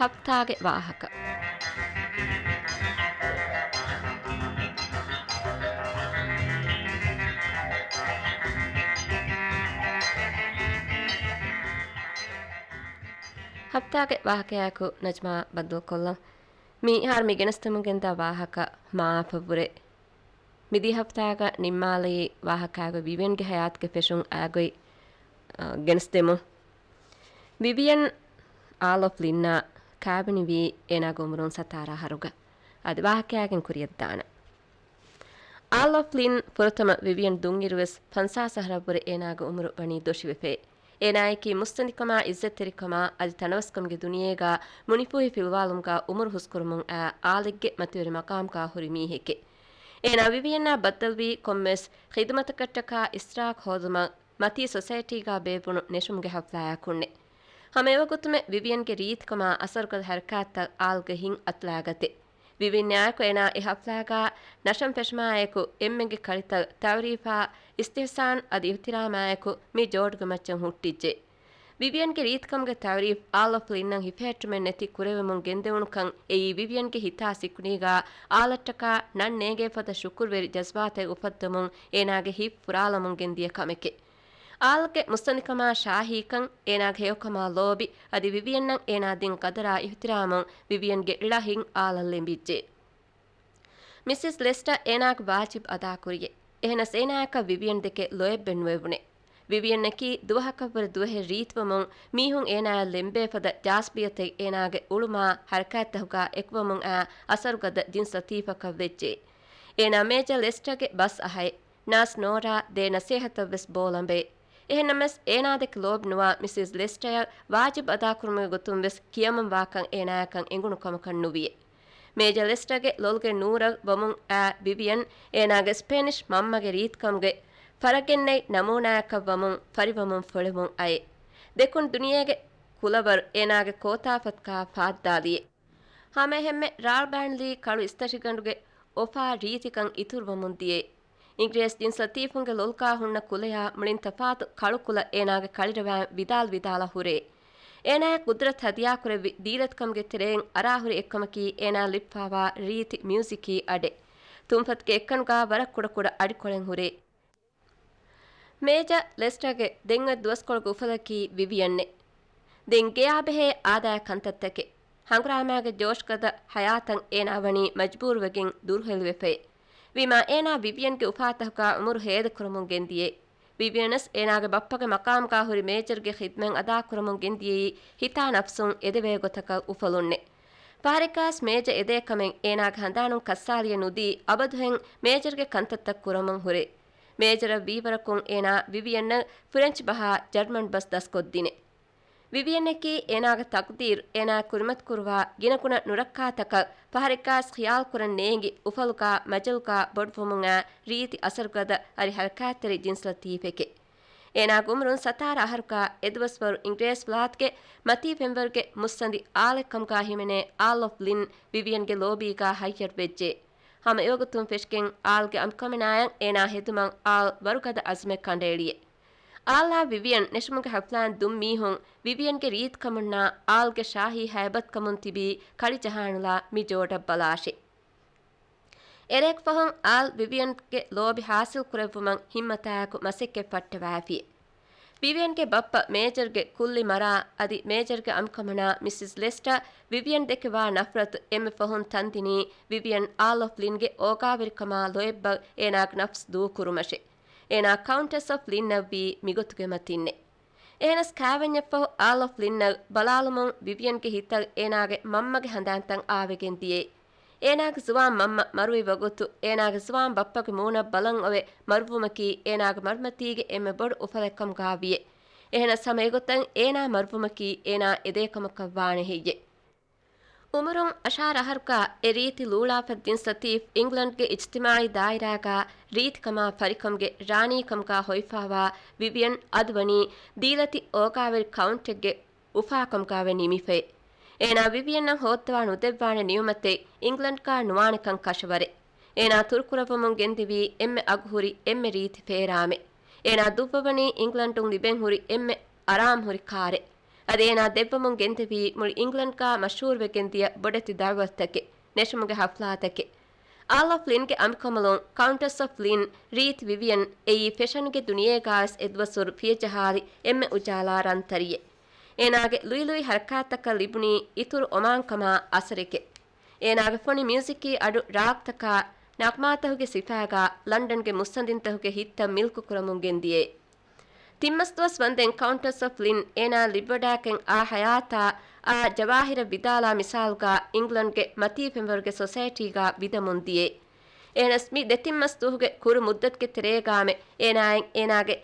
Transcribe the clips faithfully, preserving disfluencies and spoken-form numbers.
ހަފްތާގެ ވާހަކަ. ހަފްތާގެ ވާހަކަޔާއެކު ނަޖްމާ ބައްދަލުކޮށްލަން. މިހާރު މި ގެނެސްދެމުން ގެންދާ ވާހަކަ މާފަށްވުރެ. މިދިޔަ ހަފްތާގަ ނިންމާލި ވާހަކާގަ ވިވިއަންގެ ހަޔާތުގެ ފެށުން އާގޮތް، އަ، ގެނެސްދެމުން. ވިވިއަން އާލް އޮފް ލިންއާ ކާބިނިވީ އޭނާގެ އުމުރުން ސަތާރަ އަހަރުގަ. އަދި ވާހަކަޔާގެން ކުރިޔަށްދާނަން. އާލް އޮފް ލިން ފުރަތަމަ ވިވިއަން ދުންއިރުވެސް ފަންސާސް އަހަރަށްވުރެ އޭނާގެ އުމުރު ވަނީ ދޮށިވެފައި. އޭނާއަކީ މުއްސަނދިކަމާ، އިއްޒަތްތެރިކަމާ އަދި ތަނަވަސްކަމުގެ ދުނިޔޭގާ މުނިފޫހި ފިލުވާލުމުގާ އުމުރު ހުސްކުރުމުން އައި އާލެއްގެ މަތިވެރި މަޤާމުގާ ހުރި މީހެކެއް. އޭނާ ވިވިއަންއާ ބައްދަލުވީ ކޮންމެވެސް ޚިދުމަތަކަށްޓަކާ އިސްރާކް ހޯދުމަށް މަތީ ސޮސައިޓީގާ ބޭއްވުނު ނެށުމުގެ ހަފްލާއަކުންނެ. ހަމަ އެވަގުތުމެ ވިވިއަންގެ ރީތިކަމާ އަސަރުގަދަ ހަރަކާތްތައް އާލްގެ ހިތް އަތުލާގަތެ. ވިވިއަންއާއެކު އޭނާ އެ ހަފްލާގާ ނަޝަން ފެށުމާއެކު އެންމެންގެ ކަޅިތައް ތައުރީފާ، އިސްތިޙްސާން އަދި އިޙްތިރާމާއެކު މި ޖޯޑުގެ މައްޗަށް ހުއްޓިއްޖެ. ވިވިއަންގެ ރީތިކަމުގެ ތައުރީފް އާލް އޮފް ލިންއަށް ހިފެހެއްޓުމެއް ނެތި ކުރެވެމުން ގެންދެވުނުކަން އެއީ ވިވިއަންގެ ހިތާ ސިކުނީގާ އާލަށްޓަކާ ނަން ނޭނގޭ ފަދަ ޝުކުރުވެރި ޖަޒްބާތެއް އުފައްދަމުން އޭނާގެ ހިތް ފުރާލަމުން ގެންދިޔަ ކަމެކެ. އާލްގެ މުއްސަނދިކަމާ ޝާހީކަން، އޭނާގެ ހެޔޮކަމާ ލޯބި އަދި ވިވިއަންއަށް އޭނާ ދިން ގަދަރާ އިޙްތިރާމުން ވިވިއަންގެ އިޅަ ހިތް އާލަށް ލެނބިއްޖެ. މިސިސް ލެސްޓަ އޭނާގެ ވާޖިބް އަދާކުރިއެ. އެހެނަސް އޭނާއަކަށް ވިވިއަން ދެކެ ލޯތްބެއް ނުއެވުނެ. ވިވިއަންއަކީ ދުވަހަކަށްވުރެ ދުވަހެއް ރީތިވަމުން މީހުން އޭނާއަށް ލެނބޭ ފަދަ ޖާޒްބިއްޔަތެއް އޭނާގެ އުޅުމާ ހަރަކާތްތަކުގާ އެކުވަމުން އައި އަސަރުގަދަ ޖިންސް ލަތީފަކަށް ވެއްޖެ. އޭނާ މޭޖަ ލެސްޓަގެ ބަސް އަހައެ. ނާސް ނޯރާ ދޭ ނަސޭހަތަށްވެސް ބޯލަނބޭ. އެހެންނަމަވެސް އޭނާދެކެ ލޯބި ނުވާ މިސިސް ލެސްޓަޔަށް ވާޖިބް އަދާކުރުމުގެ ގޮތުންވެސް ކިޔަމަންވާކަން އޭނާއަކަށް އެނގުނު ކަމަކަށް ނުވިއެ. މޭޖަ ލެސްޓަގެ ލޮލުގެ ނޫރަށް ވަމުން އައި ވިވިއަން އޭނާގެ ސްޕޭނިޝް މަންމަގެ ރީތިކަމުގެ ފަރަގެންނެތް ނަމޫނާއަކަށް ވަމުން ފަރިވަމުން ފޮޅެވުން އައެ. ދެކުނު ދުނިޔޭގެ ކުލަވަރު އޭނާގެ ކޯތާފަތުގާ ފާއްދާލިއެ. ހަމައެހެންމެ ރާޅް ބާންލީ ކަޅު އިސްތަށިގަނޑުގެ އޮފާ ރީތިކަން އިތުރުވަމުން ދިޔައެ. އިނގިރޭސި ޖިންސް ލަތީފުންގެ ލޮލުގާ ހުންނަ ކުލަޔާ މުޅިން ތަފާތު ކަޅު ކުލަ އޭނާގެ ކަޅިރަވާން ވިދާލު ވިދާލަށް ހުރޭ. އޭނާއަށް ޤުދްރަތު ހަދިޔާކުރެއްވި ދީލަތިކަމުގެ ތެރެއިން އަރާހުރި އެއްކަމަކީ އޭނާ ލިބިފާވާ ރީތި މިއުޒިކީ އަޑެއް. ތުންފަތުގެ އެއްކަނުގާ ވަރަށް ކުޑަކުޑަ އަޑިކޮޅެއް ހުރޭ. މޭޖަ ލެސްޓަގެ ދެން އޮތް ދުވަސްކޮޅުގެ އުފަލަކީ ވިވިއަންނެ. ދެން ގެޔާ ބެހޭ އާދައިގެ ކަންތައްތަކެއް. ހަނގުރާމާގެ ޖޯޝްގަދަ ހަޔާތަށް އޭނާ ވަނީ މަޖްބޫރުވެގެން ދުރުހެލިވެފައި. ވީމާ އޭނާ ވިވިއަންގެ އުފާތަކުގާ އުމުރު ހޭދަކުރަމުން ގެންދިޔައީ. ވިވިއަނަސް އޭނާގެ ބައްޕަގެ މަޤާމުގާ ހުރި މޭޖަރގެ ޚިދްމަތް އަދާކުރަމުން ގެންދިޔައީ ހިތާ ނަފްސުން އެދެވޭ ގޮތަކަށް އުފަލުންނެ. ފަހަރެއްގާސް މޭޖަ އެދޭ ކަމެއް އޭނާގެ ހަނދާނުން ކައްސާލިއެއް ނުދީ އަބަދުހެން މޭޖަރގެ ކަންތައްތައް ކުރަމުން ހުރޭ. މޭޖަރަށް ވީވަރަކުން އޭނާ ވިވިއަންއަށް ފުރެންޗް ބަހާ ޖަރްމަން ބަސް ދަސްކޮށްދިނެ. ވިވިއަންއަކީ އޭނާގެ ތަޤްދީރު، އޭނާ ކުރިމަތިކުރުވާ ގިނަގުނަ ނުރައްކާތަކަށް ފަހަރެއްގާސް ޚިޔާލުކުރަން ނޭނގި އުފަލުގާ މަޖަލުގާ ބޮޑުވުމުން އައި ރީތި އަސަރުގަދަ އަރި ހަރަކާތްތެރި ޖިންސް ލަތީފެކެ. އޭނާގެ އުމުރުން ސަތާރަ އަހަރުގާ އެދުވަސްވަރު އިނގިރޭސި ވިލާތުގެ މަތީ ފެންވަރުގެ މުއްސަނދި އާލެއްކަމުގާ ހިމެނޭ އާލް އޮފް ލިން ވިވިއަންގެ ލޯބީގާ ހައްޔަރުވެއްޖެ. ހަމަ އެވަގުތުން ފެށިގެން އާލްގެ އަނބިކަމަނާޔަށް އޭނާ ހެދުމަށް އާލް ވަރުގަދަ އަޒުމެއް ކަނޑައެޅިއެ. އާލްއާ ވިވިއަން ނެށުމުގެ ހަފްލާއިން ދުން މީހުން ވިވިއަންގެ ރީތިކަމުންނާ އާލްގެ ޝާހީ ހައިބަތުކަމުން ތިބީ ކަޅި ޖަހާނުލާ މި ޖޯޑަށް ބަލާށޭ. އެރޭގެ ފަހުން އާލް ވިވިއަންގެ ލޯބި ހާސިލް ކުރެއްވުމަށް ހިންމަތާއެކު މަސައްކަތް ފައްޓަވައިފި. ވިވިއަންގެ ބައްޕަ މޭޖަރގެ ކުއްލި މަރާ އަދި މޭޖަރގެ އަނބިކަމަނާ މިސިސް ލެސްޓަ ވިވިއަން ދެކެ ވާ ނަފްރަތު އެންމެ ފަހުން ތަންދިނީ ވިވިއަން އާލް އޮފް ލިންގެ އޯގާވެރިކަމާ ލޯތްބަށް އޭނާގެ ނަފްސް ދޫކުރުމަށެ. އޭނާ ކައުންޓެސް އޮފް ލިންއަށްވީ މިގޮތުގެ މަތިންނެ. އެހެނަސް ކާވެންޏެއްފަހު އާލް އޮފް ލިންއަށް ބަލާލުމުން ވިވިއަންގެ ހިތަށް އޭނާގެ މަންމަގެ ހަނދާންތައް އާވެގެން ދިޔައީ. އޭނާގެ ޒުވާން މަންމަ މަރުވި ވަގުތު އޭނާގެ ޒުވާން ބައްޕަގެ މޫނަށް ބަލަން އޮވެ މަރުވުމަކީ އޭނާގެ މަރުމަތީގެ އެންމެ ބޮޑު އުފަލެއްކަމުގާ ވިޔެ. އެހެނަސް ހަމަ އެގޮތަށް އޭނާ މަރުވުމަކީ އޭނާ އެދޭ ކަމަކަށް ވާނެ ހެއްޔެ؟ އުމުރުން އަށާރަ އަހަރުގާ އެ ރީތި ލޫޅާފަ ޖިންސް ލަތީފް އިންގްލަންޑްގެ އިޖްތިމާއީ ދާއިރާގާ ރީތިކަމާ ފަރިކަމުގެ ރާނީކަމުގާ ހޮވިފާވާ ވިވިއަން އަދު ވަނީ ދީލަތި އޯގާވެރި ކައުންޓެއްގެ އުފާކަމުގާވެ ނިމިފައި. އޭނާ ވިވިއަންއަށް ހޯއްދަވާ ނުދެއްވާނެ ނިޢުމަތެއް އިންގްލަންޑްގާ ނުވާނެކަން ކަށަވަރެއް. އޭނާ ތުރުކުރައްވަމުން ގެންދެވީ އެންމެ އަގުހުރި އެންމެ ރީތި ފޭރާމެއް. އޭނާ ދުއްވަވަނީ އިންގްލަންޑުން ލިބެންހުރި އެންމެ އަރާމްހުރި ކާރެއް. އަދި އޭނާ ދެއްވަމުން ގެންދެވީ މުޅި އިންގްލަންޑްގާ މަޝްހޫރުވެގެންދިޔަ ބޮޑެތި ދަޢުވަތުތަކެއް، ނެށުމުގެ ޙަފްލާތަކެއް. އާލް އޮފް ލިންގެ އަނބިކަނބަލުން ކައުންޓަސް އޮފް ލިން، ރީތް ވިވިއަން އެއީ ފެޝަންގެ ދުނިޔޭގާވެސް އެދުވަސުރު ފިޔަޖަހާލި އެންމެ އުޖާލާ ރަންތަރިއެއް. އޭނާގެ ލުއިލުއި ޙަރަކާތްތަކަށް ލިބުނީ އިތުރު އޮމާންކަމާ އަސަރެކެއް. އޭނާގެ ފޮނި މިއުޒިކީ އަޑު ރާގްތަކާ ނަޣްމާތަކުގެ ސިފައިގާ ލަންޑަންގެ މުއްސަނދިންތަކުގެ ހިތްތައް މިލްކުކުރަމުން ގެންދިޔައެވެ. ތިން މަސް ދުވަސް ވަންދެން ކައުންޓަސް އޮފް ލިން އޭނާ ލިބިވަޑާކަން އާ ޙަޔާތާ އާ ޖަވާހިރަށް ވިދާލާ މިސާލުގާ އިންގްލަންޑްގެ މަތީ ފެންވަރުގެ ސޮސައިޓީގާ ވިދަމުން ދިޔައެވެ. އެހެނަސް މި ދެތިން މަސް ދުވަހުގެ ކުރު މުއްދަތުގެ ތެރޭގާމެ އޭނާއިން އޭނާގެ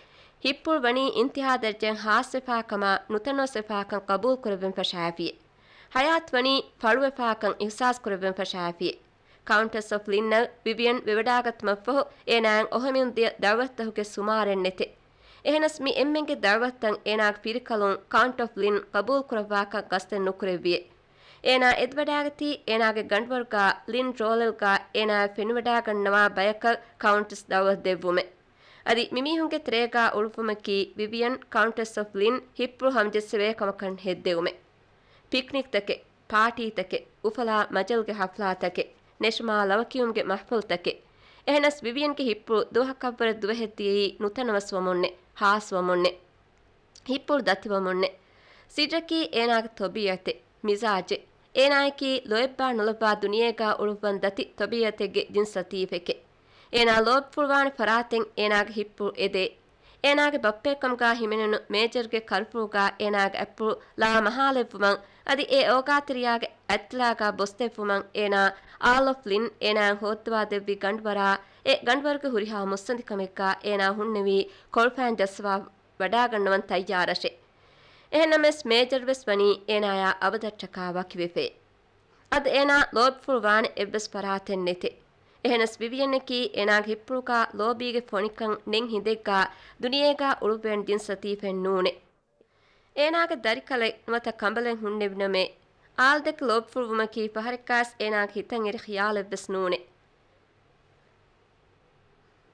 ހިއްޕުޅު ވަނީ އިންތިހާ ދަރަޖައިން ހާސްވެފާ ކަމާ ނުތަނަވަސްވެފާކަން ޤަބޫލުކުރެވެން ފަށާފިއެވެ. ޙަޔާތު ވަނީ ފަޅުވެފާކަން އިޙްސާސްކުރެވެން ފަށާފިއެވެ. ކައުންޓަސް އޮފް ލިންއަށް ވިވިއަން ވެވަޑާގަތުމަށްފަހު އޭނާއަށް އޮހޮމެން ދިޔަ ދަޢުވަތުތަކުގެ ސުމާރެއް ނެތެވެ. އެހެނަސް މި އެންމެންގެ ދަޢުވަތުތައް އޭނާގެ ފިރިކަލުން ކައުންޓް އޮފް ލިން ޤަބޫލުކުރައްވާކަށް ގަސްދެއް ނުކުރެއްވިއެވެ. އޭނާ އެދިވަޑާގަތީ އޭނާގެ ގަނޑުވަރުގާ ލިން ރޯޔަލްގާ އޭނާއަށް ފެނިވަޑާގަންނަވާ ބަޔަކަށް ކައުންޓަސް ދަޢުވަތު ދެއްވުމެވެ. އަދި މިމީހުންގެ ތެރޭގާ އުޅުއްވުމަކީ ވިވިއަން ކައުންޓަސް އޮފް ލިން ހިއްޕުޅު ހަމަޖެއްސެވޭ ކަމަކަށް ހެއްދެވުމެވެ. ޕިކްނިކްތަކެއް، ޕާޓީތަކެއް، އުފަލާ މަޖަލުގެ ޙަފްލާތަކެއް، ނެށުމާ ލަވަކިޔުމުގެ މަޙްފަލްތަކެއް. އެހެނަސް ވިވިއަންގެ ހިއްޕުޅު ދުވަހަކަށްވުރެ ދުވަހެއް ދިޔައީ ނުތަނަވަސްވަމުންނެ، ހާސްވަމުންނެ. ހިއްޕުޅު ދަތިވަމުންނެ. ސިއްރަކީ އޭނާގެ ޠަބީޢަތެއް، މިޒާޖެއް. އޭނާއަކީ ލޯތްބާ ނުލައްވާ ދުނިޔޭގާ އުޅުއްވަން ދަތި ޠަބީޢަތެއްގެ ޖިންސް ލަތީފެކެވެ. އޭނާ ލޯބިފުޅުވާނެ ފަރާތެއް އޭނާގެ ހިއްޕުޅު އެދޭ. އޭނާގެ ބައްޕައެއްކަމުގާ ހިމެނުނު މޭޖަރުގެ ކަރުފުޅުގާ އޭނާގެ އަތްޕުޅު ލާމަހާލައެއްވުމަށް އަދި އެ އޯގާތެރިޔާގެ އަތްލާގާ ބޮސްދެއްވުމަށް އޭނާ އާލް އޮފް ލިން އޭނާއަށް ހޯއްދަވާ ދެއްވި ގަނޑުވަރާ، އެ ގަނޑުވަރުގެ ހުރިހާ މުއްސަނދިކަމެއްގާ އޭނާ ހުންނެވީ ކޮޅުފައިން ޖައްސަވާ ވަޑާގަންނަވަން ތައްޔާރަށެވެ. އެހެންނަމަވެސް މޭޖަރުވެސް ވަނީ އޭނާޔާ އަބަދަށްޓަކާ ވަކިވެފައެވެ. އަދި އޭނާ ލޯބިފުޅުވާނެ އެއްވެސް ފަރާތެއް ނެތެވެ. އެހެނަސް ވިވިއަންއަކީ އޭނާގެ ހިއްޕުޅުގާ ލޯބީގެ ފޮނިކަން ނެތް ހިނދެއްގާ ދުނިޔޭގާ އުޅުއްވަން ޖިންސް ލަތީފެއް ނޫނެވެ. އޭނާގެ ދަރިކަލެއް ނުވަތަ ކަނބަލެއް ހުންނެވިނަމޭ، އާލްދެކެ ލޯބިފުޅުވުމަކީ ފަހަރެއްގާސް އޭނާގެ ހިތަށް އެރި ޚިޔާލެއްވެސް ނޫނެވެ.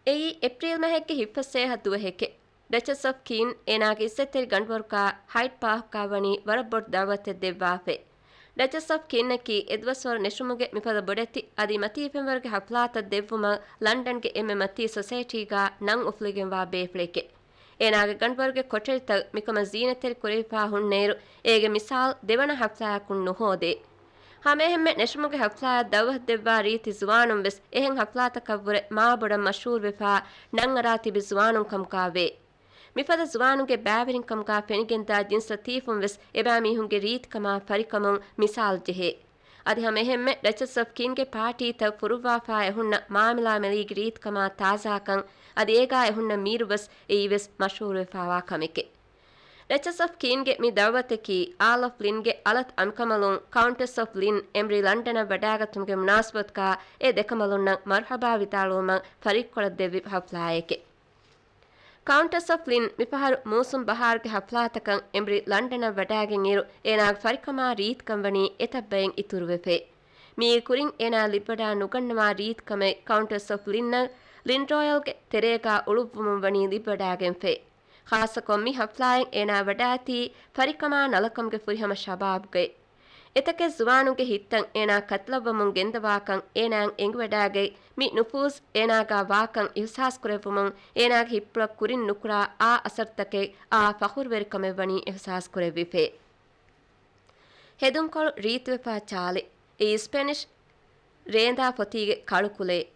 އެއީ އޭޕްރީލް މަހެއްގެ ހިތްފަސޭހަ ދުވަހެކެވެ. ޑަޗަސް އޮފް ކީން އޭނާގެ އިއްޒަތްތެރި ގަނޑުވަރުގާ ހައިޑް ޕާކްގާ ވަނީ ވަރަށް ބޮޑު ދަޢުވަތެއް ދެއްވާފައެވެ. ޑަޗަސް އޮފް ކީންއަކީ އެދުވަސްވަރު ނެށުމުގެ މިފަދަ ބޮޑެތި އަދި މަތީ ފެންވަރުގެ ޙަފްލާތައް ދެއްވުމަށް ލަންޑަންގެ އެންމެ މަތީ ސޮސައިޓީގާ ނަން އުފުލިގެންވާ ބޭފުޅެކެވެ. އޭނާގެ ގަނޑުވަރުގެ ކޮޓަރިތައް މިކަމަށް ޒީނަތްތެރި ކުރެވިފާ ހުންނައިރު، އޭގެ މިސާލް ދެވަނަ ޙަފްލާއަކުން ނުހޯދޭ. ހަމައެހެންމެ ނެށުމުގެ ޙަފްލާއަށް ދަޢުވަތު ދެއްވާ ރީތި ޒުވާނުން ވެސް އެހެން ޙަފްލާތަކަށްވުރެ މާބޮޑަށް މަޝްހޫރުވެފާ، ނަންއަރާ ތިބި ޒުވާނުން ކަމުގާ ވޭ. މިފަދަ ޒުވާނުންގެ ބައިވެރިން ކަމުގާ ފެނިގެންދާ ޖިންސް ލަތީފުން ވެސް އެބައިމީހުންގެ ރީތިކަމާ ފަރިކަމުން މިސާލް ޖެހޭ. އަދި ހަމައެހެންމެ ޑަޗަސް އޮފް ކީންގެ ޕާޓީތައް ފުރުއްވާފާ އެހުންނަ މާމިލާ މެލީގެ ރީތިކަމާ ތާޒާކަން، އަދި އޭގާ އެހުންނަ މީރު ވެސް އެއީ ވެސް މަޝްހޫރުވެފާވާ ކަމެކެވެ. ޑަޗަސް އޮފް ކީންގެ މި ދަޢުވަތަކީ އާލް އޮފް ލިންގެ އަލަށް އަނބިކަނބަލުން ކައުންޓަސް އޮފް ލިން އެމްރީ ލަންޑަނަށް ވަޑާގަތުމުގެ މުނާސަބަތުގާ އެ ދެކަނބަލުންނަށް މަރުޙަބާ ވިދާޅުވުމަށް ފަރިއްކޮޅަށް ދެއްވި ޙަފްލާއެކެވެ. ކައުންޓަސް އޮފް ލިން މިފަހަރު މޫސުން ބަހާރުގެ ޙަފްލާތަކަށް އެމްރީ ލަންޑަނަށް ވަޑާގެންއިރު، އޭނާގެ ފަރިކަމާ ރީތިކަން ވަނީ އެތައް ބައެއް އިތުރުވެފައެވެ. މީގެ ކުރިން އޭނާ ލިބިވަޑާ ނުގަންނަވާ ރީތިކަމެއް ކައުންޓަސް އޮފް ލިންއަށް ލިން ރޯޔަލްގެ ތެރޭގާ އުޅުއްވުމުން ވަނީ ލިބިވަޑާގެންފައެވެ. ޚާއްޞަކޮށް މި ޙަފްލާއިން އޭނާ ވަޑާއެތީ ފަރިކަމާ ނަލަކަމުގެ ފުރިހަމަ ޝަބާބްގައި. އެތަކެއް ޒުވާނުންގެ ހިތްތައް އޭނާ ކަތިލައްވަމުން ގެންދަވާކަން އޭނާއަށް އެނގިވަޑާގަތް، މި ނުފޫޒް އޭނާގާ ވާކަން އިޙްސާސްކުރެއްވުމުން އޭނާގެ ހިއްޕުޅަށް ކުރިން ނުކުރާ އާ އަސަރުތަކެއް، އާ ފަޚުރުވެރިކަމެއް ވަނީ އިޙްސާސްކުރެއްވިފައެވެ. ހެދުންކޮޅު ރީތިވެފާ ޗާލެއް. އެއީ ސްޕެނިޝް ރޭނދާ ފޮތީގެ ކަޅު ކުލައެއް.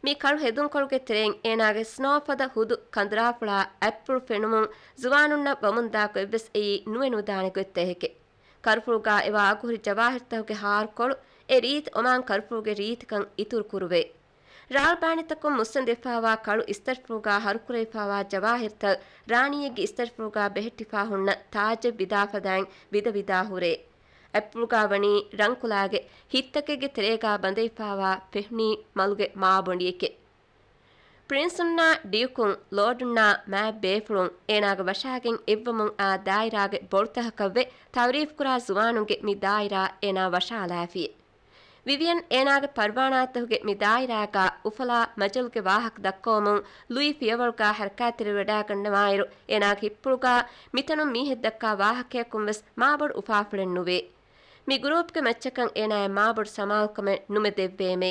މި ކަޅު ހެދުންކޮޅުގެ ތެރެއިން އޭނާގެ ސްނޯފަދަ ހުދު ކަނދުރާފުޅާ އަތްޕުޅު ފެނުމުން ޒުވާނުންނަށް ވަމުންދާ ގޮތްވެސް އެއީ ނުއެނުދާނެ ގޮތްތަކެކެވެ. ކަރުފުޅުގާ އެވާ އަގުހުރި ޖަވާހިރުތަކުގެ ހާރުކޮޅު އެ ރީތި އޮމާން ކަރުފުޅުގެ ރީތިކަން އިތުރު ކުރުވޭ. ރާޅުބާނީތަކުން މުއްސަނދިވެފާވާ ކަޅު އިސްތަށިފުޅުގާ ހަރުކުރެވިފާވާ ޖަވާހިރުތައް ރާނީއެއްގެ އިސްތަށިފުޅުގާ ބެހެއްޓިފާ ހުންނަ ތާޖެއް ވިދާފަދައިން ވިދަވިދާ ހުރޭ. އަތްޕުޅުގާ ވަނީ ރަންކުލާގެ ހިތްތަކެއްގެ ތެރޭގާ ބަނދެވިފާވާ ފެށުނީ މަލުގެ މާބޮނޑިއެކެވެ. ޕްރިންސުންނާ ޑިއުކުން ލޯޑުންނާ މާތް ބޭފުޅުން އޭނާގެ ވަށާގެން އެއްވަމުން އާ ދާއިރާގެ ބޮޑުތަކަކަށްވެ ތައުރީފުކުރާ ޒުވާނުންގެ މި ދާއިރާ އޭނާ ވަށާލާފިއެވެ. ވިވިއަން އޭނާގެ ޕަރުވާނާތަކުގެ މި ދާއިރާގާ އުފަލާ މަޖަލުގެ ވާހަކަ ދައްކަވަމުން ލުއި ފިޔަވަޅުގާ ހަރަކާތްތެރިވެވަޑާގަންނަވާއިރު، އޭނާގެ ހިއްޕުޅުގާ މިތަނުން މީހެއް ދައްކާ ވާހަކަޔަކުން ވެސް މާބޮޑު އުފާފުޅެއް ނުވޭ. މި ގުރޫޕްގެ މައްޗަކަށް އޭނާއަށް މާބޮޑު ސަމާލުކަމެއް ނުމެ ދެއްވޭމޭ.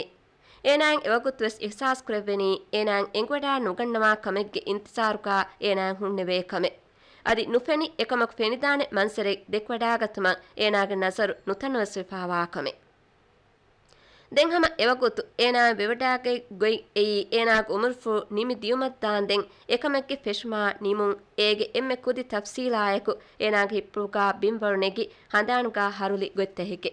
އޭނާއަށް އެވަގުތު ވެސް އިހްސާސް ކުރެވެނީ، އޭނާއަށް އެނގިވަޑާ ނުގަންނަވާ ކަމެއްގެ އިންތިޒާރުގާ އޭނާއަށް ހުންނެވޭ ކަމެއް. އަދި ނުފެނި އެކަމަކު ފެނިދާނެ މަންޒަރެއް ދެކިވަޑާގަތުމަށް އޭނާގެ ނަޒަރު ނުތަނަވަސްވެފާވާ ކަމެއް. ދެން ހަމަ އެވަގުތު އޭނާ ވެވަޑާގަތް ގޮތް އެއީ އޭނާގެ އުމުރުފުޅު ނިމި ދިޔުމަށްދާންދެން އެކަމެއްގެ ފެށުމާ ނިމުން އޭގެ އެންމެ ކުދި ތަފްސީލާއެކު އޭނާގެ ހިއްޕުޅުގާ ބިންވަޅު ނެގި ހަނދާނުގާ ހަރުލި ގޮތްތަކެކޭ.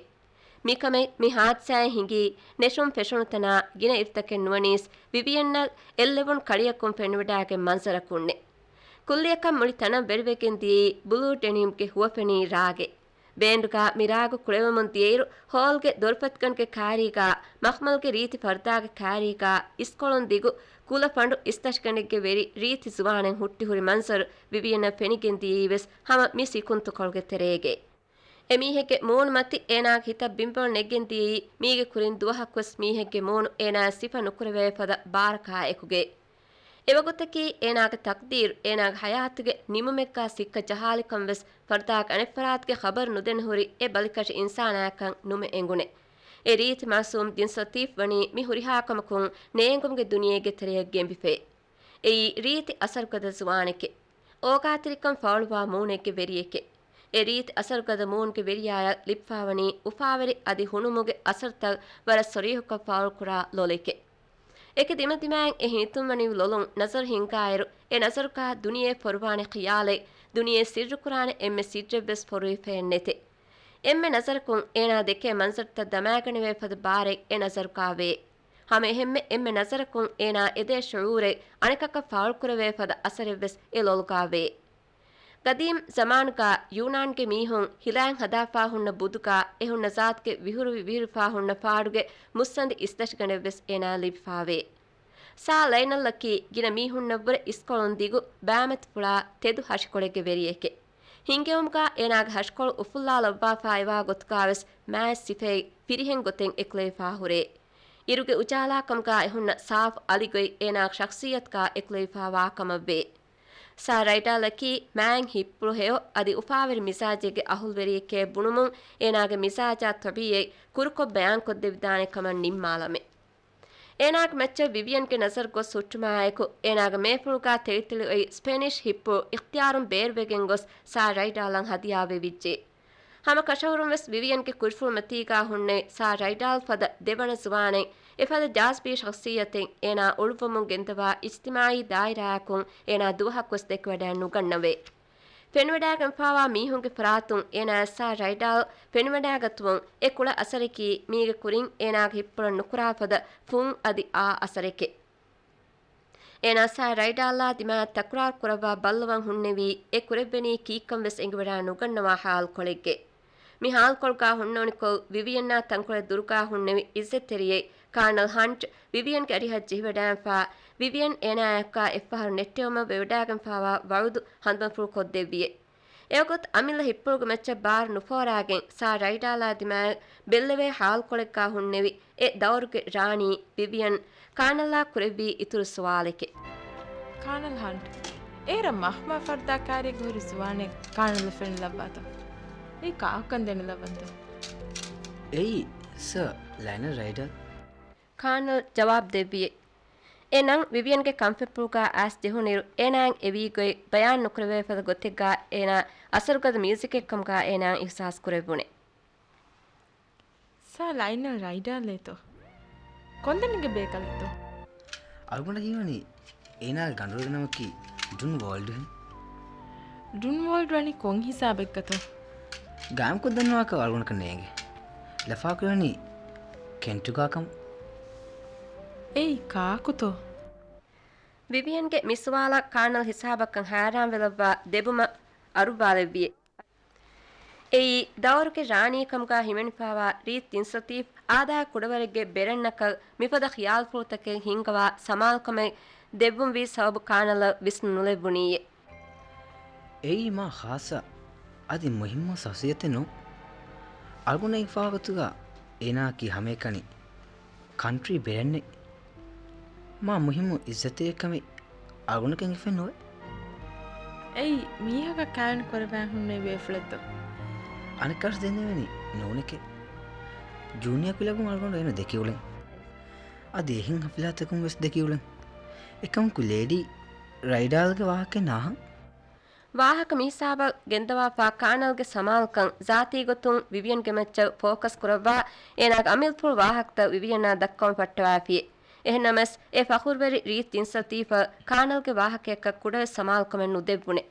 މިކަމެއް މި ހާދިސާއެއް ހިނގީ ނެށުން ފެށުނުތަނާ ގިނަ އިރުތަކެއް ނުވަނީސް ވިވިއަންއަށް އެއްލެވުނު ކަޅިއަކުން ފެނިވަޑާގެން މަންޒަރަކުންނެ. ކުއްލިއަކަށް މުޅި ތަނަށް ވެރިވެގެން ދިޔައީ ބުލޫ ޑެނިމްގެ ހުވަފެނީ ރާގެއް. ބޭންޑްގާ މި ރާގު ކުޅެވެމުން ދިޔައިރު ހޯލްގެ ދޮރުފަތިގަނޑުގެ ކާރީގާ މަޚްމަލްގެ ރީތި ފަރުދާގެ ކާރީގާ އިސްކޮޅުން ދިގު ކުލަ ފަނޑު އިސްތަށިގަނޑެއްގެ ވެރި ރީތި ޒުވާނެއް ހުއްޓިހުރި މަންޒަރު ވިވިއަނަށް ފެނިގެން ދިޔައީ ވެސް ހަމަ މި ސިކުންތުކޮޅުގެ ތެރޭގައި. އެމީހެއްގެ މޫނުމަތި އޭނާގެ ހިތަށް ބިންވަޅު ނެގެން ދިޔައީ މީގެ ކުރިން ދުވަހަކުވެސް މީހެއްގެ މޫނު އޭނާއަށް ސިފަ ނުކުރެވޭ ފަދަ ބާރަކާއެކުގައި. އެވަގުތަކީ އޭނާގެ ތަޤްދީރު އޭނާގެ ޙަޔާތުގެ ނިމުމެއްގާ ސިއްކަ ޖަހާލިކަން ވެސް ފަރުދާގެ އަނެއްފަރާތުގެ ޚަބަރު ނުދެން ހުރި އެ ބަލިކަށި އިންސާނާއަކަށް ނުމެ އެނގުނެ. އެ ރީތި މައުސޫމް ދިންސަތީފް ވަނީ މި ހުރިހާ ކަމަކުން ނޭނގުމުގެ ދުނިޔޭގެ ތެރެޔަށް ގެނބިފައި. އެއީ ރީތި އަސަރުގަދަ ޒުވާނެކެ. އޯގާތެރިކަން ފާޅުވާ މޫނެއްގެ ވެރިއެކެ. އެ ރީތި އަސަރުގަދަ މޫނުގެ ވެރިޔާޔަށް ލިބިފާވަނީ އުފާވެރި އަދި ހުނުމުގެ އަސަރުތައް ވަރަށް ސޮރީހުކޮށް ފާޅުކުރާ ލޮލެކެ. އެކި ދިމަދިމާއިން އެ ހިނިތުންވަނި ލޮލުން ނަޒަރު ހިންގާއިރު، އެ ނަޒަރުގާ ދުނިޔެ ފޮރުވާނެ ޚިޔާލެއް، ދުނިޔެ ސިއްރުކުރާނެ އެންމެ ސިއްރެއްވެސް ފޮރުވިފައެއް ނެތެ. އެންމެ ނަޒަރަކުން އޭނާ ދެކޭ މަންޒަރުތައް ދަމާގަނެވޭ ފަދަ ބާރެއް އެ ނަޒަރުގާ ވޭ. ހަމައެހެންމެ އެންމެ ނަޒަރަކުން އޭނާ އެދޭ ޝުޢޫރެއް އަނެކަކަށް ފާޅުކުރެވޭ ފަދަ އަސަރެއްވެސް އެ ލޮލުގާ ވޭ. ގަދީމް ޒަމާނުގާ ޔޫނާންގެ މީހުން ހިލާއިން ހަދާފާ ހުންނަ ބުދުގާ އެ ހުންނަ ޒާތުގެ ވިހުރުވި ވިހިރިފާ ހުންނަ ފާޑުގެ މުއްސަނދި އިސްތަށިގަނޑެއްވެސް އޭނާ ލިބިފާވޭ. ސާ ލައިނަލްއަކީ ގިނަ މީހުންނަށްވުރެ އިސްކޮޅުން ދިގު ބާމަތިފުޅާ ތެދު ހަށިކޮޅެއްގެ ވެރިއެކެ. ހިނގެވުމުގާ އޭނާގެ ހަށިކޮޅު އުފުއްލާލައްވާފާއިވާ ގޮތުގާވެސް މާތް ސިފައެއް ފިރިހެން ގޮތެއް އެކުލެވިފާ ހުރޭ. އިރުގެ އުޖާލާކަމުގާ އެހުންނަ ސާފު އަލިގޮތް އޭނާގެ ޝަޚްޞިއްޔަތުގާ އެކުލެވިފާވާ ކަމަށްވޭ. ސާ ރައިޑާލަކީ މާތް ހިއްޕުޅު ހެޔޮ އަދި އުފާވެރި މިޒާޖެއްގެ އަހުލުވެރިއެކޭ ބުނުމުން އޭނާގެ މިޒާޖާ ޠަބީޢަތް ކުރުކޮށް ބަޔާންކޮށްދެވިދާނެ ކަމަށް ނިންމާލަމޭ. އޭނާގެ މައްޗަށް ވިވިއަންގެ ނަޒަރު ގޮސް ހުއްޓުމާއެކު، އޭނާގެ މޭފުޅުގާ ތެޅިތެޅި އޮތް ސްޕެނިޝް ހިއްޕު އިޚްތިޔާރުން ބޭރުވެގެން ގޮސް ސާ ރައިޑާލަށް ހަދިޔާވެވިއްޖެ. ހަމަ ކަށަވަރުން ވެސް ވިވިއަންގެ ކުރިފުޅުމަތީގާ ހުންނެވި ސާ ރައިޑާލް ފަދަ ދެވަނަ ޒުވާނެއް، އެފަދަ ޖާޒިބީ ޝަޚްޞިއްޔަތެއް އޭނާ އުޅުއްވަމުން ގެންދަވާ އިޖްތިމާޢީ ދާއިރާއަކުން އޭނާ ދުވަހަކުވެސް ދެކެވަޑައެއް ނުގަންނަވޭ. ފެނިވަޑާގެންފާވާ މީހުންގެ ފަރާތުން އޭނާއަށް ސާ ރައިޑާލް ފެނިވަޑާގަތުމުން އެ ކުޅަ އަސަރަކީ މީގެ ކުރިން އޭނާގެ ހިއްޕުޅަށް ނުކުރާ ފަދަ ފުން އަދި އާ އަސަރެކެ. އޭނާ ސާ ރައިޑާލާ ދިމާއަށް ތަކުރާރު ކުރައްވާ ބައްލަވަން ހުންނެވީ އެ ކުރެއްވެނީ ކީއްކަން ވެސް އެނގިވަޑާ ނުގަންނަވާ ހާލުކޮޅެއްގެ. މި ހާލުކޮޅުގާ ހުންނަވަނިކޮށް ވިވިއަންއާ ތަންކޮޅެއް ދުރުގާ ހުންނެވި އިއްޒަތްތެރިއެއް ކާނަލް ހަންޓް ވިވިއަންގެ އަރިހަށް ޖެހިވަޑާންފާ، ވިވިއަން އޭނާއާއެކާ އެއްފަހަރު ނެއްޓެވުމަށް ވެވަޑާގެންފާވާ ވަޢުދު ހަނދުމަފުޅު ކޮށްދެއްވިއެ. އެވަގުތު އަމިއްލަ ހިއްޕުޅުގެ މައްޗަށް ބާރު ނުފޯރާގެން ސާ ރައިޑާލާ ދިމާއަށް ބެއްލެވޭ ހާލުކޮޅެއްގާ ހުންނެވި އެ ދައުރުގެ ރާނީ ވިވިއަން ކާނަލްއާ ކުރެއްވީ އިތުރު ސުވާލެކެ. ކާނަލް ހަންޓް، އޭރަށް މަޚްމަ ފަރުދާ ކާރީގަ ހުރި ޒުވާނެއް ކާނަލްއަށް ފެނިލައްވާތޯ؟ އެއީ ކާކުކަން ދެނެލައްވަންތޯ؟ އެއީ ސަ ލައިނަލް ރައިޑާލް. ކާނަލް ޖަވާބު ދެއްވިއެ. އެ ނަން ވިވިއަންގެ ކަންފަތްޕުޅުގާ އައިސް ޖެހުނިއިރު، އޭނާއަށް އެވީގޮތް ބަޔާން ނުކުރެވޭ ފަދަ ގޮތެއްގާ އޭނާ އަސަރުގަދަ މިއުޒިކެއްކަމުގާ އޭނާއަށް އިހްސާސް ކުރެއްވުނެ. ސާ ލައިނަލް ރައިޑާލްއޭތޯ؟ ކޮންދެނެއްގެ ބޭކަލެއްތޯ؟ އަޅުގަނޑަށް ހީވަނީ އޭނާގެ ގަނޑުވަރުގެ ނަމަކީ ޑުން ވޯލްޑް ހެން. ޑުން ވޯލްޑް ވަނީ ކޮން ހިސާބެއްގަތޯ؟ ގާއިމްކޮށް ދަންނަވާކަށް އަޅުގަނޑަކަށް ނޭނގެ. ލަފާކުރެވެނީ ކެންޓުގާ ކަމަށް. އެއީ ކާކުތޯ؟ ވިވިއަންގެ މި ސުވާލަށް ކާނަލް ހިސާބަކަށް ހައިރާންވެލައްވާ ދެބުމަށް އަރުއްވާލެއްވިއެ. އެއީ، ދައުރުގެ ރާނީކަމުގާ ހިމެނިފާވާ ރީތި ތިންސަތީފް އާދާ ކުޑަވަރެއްގެ ބެރަންނަކަށް މިފަދަ ޚިޔާލުފުޅުތަކެއް ހިންގަވާ ސަމާލުކަމެއް ދެއްވުންވީ ސަބަބު ކާނަލަށް ވިސްނުނުލެއްވުނީއެ. އެއީ މާ ޚާއްޞަ އަދި މުހިއްމު ޝަޚްޞިއްޔަތެއް ނޫން. އަޅުގަނޑަށް ހިފާގޮތުގަ އޭނާއަކީ ހަމައެކަނި ކަންޓްރީ ބްރޭންޑެއް. މާ މުހިއްމު އިއްޒަތްތެރިއެއްކަމެއް އަޅުގަނޑަކަށް ހިފެއް ނުވޭ. އެއީ މީހަކަށް ކާވެނި ކުރެވާން ހުންނެވި ބޭފުޅެއްތޯ؟ އަނެއްކާވެސް ދެންނެވެނީ ނޫނެކޭ. ޖޫނިއަރ ކުލަބުން އަޅުގަނޑު އޭނަ ދެކިއުޅެން. އަދި އެހެން ހަފްލާތަކުން ވެސް ދެކިއުޅެން. އެކަމަކު ލޭޑީ ރައިޑާލްގެ ވާހަކައެއް ނާހަން. ވާހަކަ މިހިސާބަށް ގެންދަވާފާ ކާނަލްގެ ސަމާލުކަން ޒާތީ ގޮތުން ވިވިއަންގެ މައްޗަށް ފޯކަސް ކުރައްވާ، އޭނާގެ އަމިއްލަފުޅު ވާހަކަތައް ވިވިއަންނާ ދައްކަވަން ފައްޓަވާފިއެ. އެހެންނަމަވެސް، އެ ފަޚުރުވެރި ރީތި ޖިންސްލަތީފަށް ކާނަލްގެ ވާހަކަޔަކަށް ކުޑަވެސް ސަމާލުކަމެއް ނުދެއްވުނެ.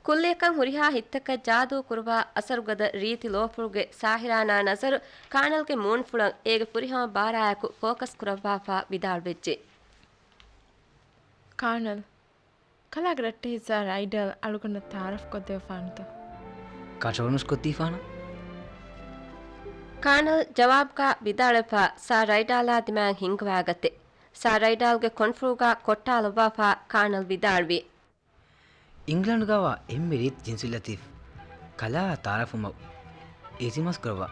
ކުއްލިއަކަށް ހުރިހާ ހިތްތަކަށް ޖާދޫ ކުރުވާ އަސަރުގަދަ ރީތި ލޯފުޅުގެ ސާހިރާނާ ނަޒަރު ކާނަލްގެ މޫނުފުޅަށް އޭގެ ފުރިހަމަ ބާރާއެކު ފޯކަސް ކުރައްވާފާ ވިދާޅުވެއްޖެ. ކާނަލް، ކަލާގެ ރައްޓެހި ސާ ރައިޑަލް އަޅުގަނޑަށް ތަޢާރަފް ކޮށްދެވިފާނަތޯ؟ ކަށަވަރުނަސް ކޮށްދީފާނަން. ކާނަލް ޖަވާބުގަ ވިދާޅުވެފާ ސާ ރައިޑާލާ ދިމާއަށް ހިންގަވާގަތެ. ސާ ރައިޑާލްގެ ކޮންފުޅުގަ ކޮއްޓާލައްވާފާ ކާނަލް ވިދާޅުވި. އިންގްލަންޑުގަވާ އެންމެ ރީތި ޖިންސް ލަތީފް ކަލާ ތަޢާރަފްވުމަށް އިލްތިމާސް ކުރައްވާ.